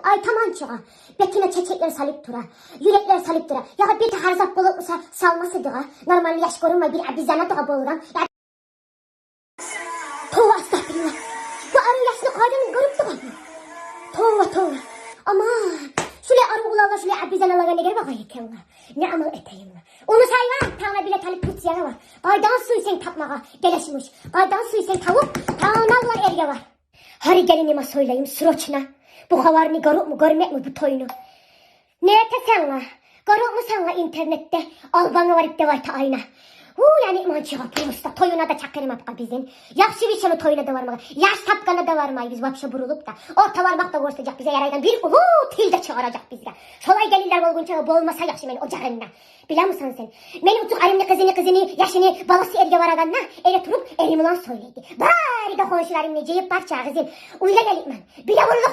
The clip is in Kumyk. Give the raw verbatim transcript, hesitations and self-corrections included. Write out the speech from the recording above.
Айтаман чы огъар. Бетине чечеклер салып тура, юреклер салып тура. Ягъа бир де гьар зат болуп буса, салмас эди огъар. Нормальный яш гёрюнмей, бир обезьяна да болгъан. Я, товба, астагъфируллагь. Бу арив яшны къайдан гёрюп тургъан? Товба, товба. Аман, шулай арив уланлар шулай обезьяналагъа неге багъа экен ла? Не амал этейим ла? Ону сайла, тагъына билет алып Турциягъа бар. Къайдан сюйсенг тапмагъа гелешмиш. Къайдан сюйсенг тавуп, тагъына булар эрге бар. Гьари гелиниме сёйлейим срочно. Бу хабарны гёрюпмю, гёрмепми бу тойну? Не этесен ла? Гёрюпмю сен ла интернетде албангъа барып деп айта Айна. Уй, яни, иман чыгъа просто. Тоюна да чакъырмапгъа бизин. Яхшы бир шону тоюна да бармагъа. Яш тапгъанда да бармайбыз вообще бурулуп да. Орта бармакъ да гёрсетежек бизге ярайгъан. Бир уллу тил де чыгъаражакъ бизге. Шолай гелинлер болгъунча болмаса яхшы мени ожагъымда. Билемисен сен? Мени учукъ аримни къызыны, къызыны яшыны баласы эрге барагъанда, эре туруп, эрим булан сёйлейди. Бары да хоншуларымны жыйып, барчагъызын уьйге гелипмен. Бир де уллу